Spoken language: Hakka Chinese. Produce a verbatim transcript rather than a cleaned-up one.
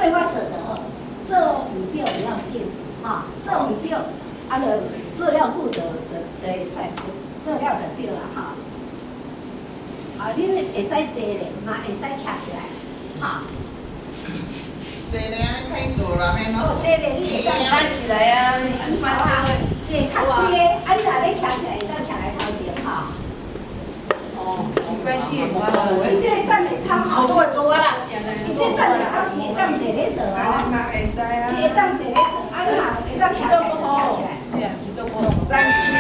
我做得好，做毋對毋要緊，吼，做毋對，啊，就做了久就，就，就會使，做了就對啊，吼。啊，恁會使坐咧，嘛會使徛起來，吼。坐咧，歹做啦，免咯。哦，坐咧，你會當站起來啊，你好啊，這較開的，啊，你若欲徛起來，會當徛來頭前，吼。 哦，無關係，無關係。你這个站袂差，好多人做啊啦。你這站袂差是會當坐咧做啊。啊，嘛會使啊。你會當坐咧做，啊，你嘛會當徛起來就徛起來。對啊，你都無站起來，